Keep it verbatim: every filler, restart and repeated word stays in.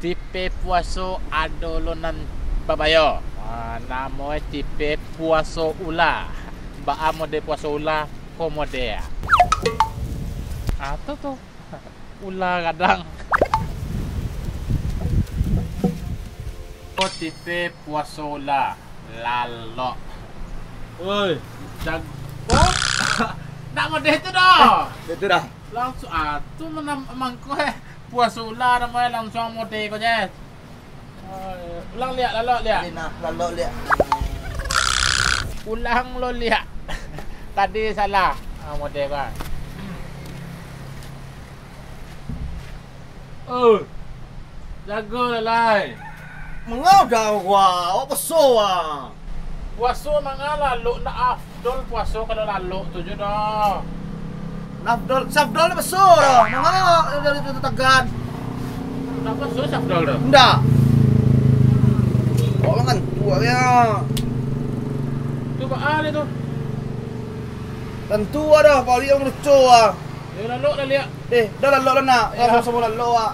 Tipe puaso ado lo nan babayo. Ah, namo e tipe puaso ula. Baa mode puaso ula, ko mode. Ah, tu tu. Ula gadang. Ko tipe puaso ula, lalok. Oi, jago. Nak mode tu doh. Itu dah. Langsuang, ah, tu menam-, mangko, eh. Puaso ula namo e langsuang mode ko je. Oi, ulang liak, lalok liak. Tadi nah, lalok liak. Ulang lo liak. Tadi salah. Ah, mode ko. Oh. Jago lah, lai. Mangau dah, wah. Awak peso, wah. Puaso manga lalok ndak afdol puaso kalau lalok tu je doh. Nafdol, Safdol ni peso doh. Manga dari tu tagak. Ndak peso Safdol doh. Ndak. Kok mangan tua ya. Tu baa dia tu? Tantu ada, paling yang lucu ah. Dia lalok dah liak. Eh, dah lalok lah nak. Ya. Sama-sama lalok ah.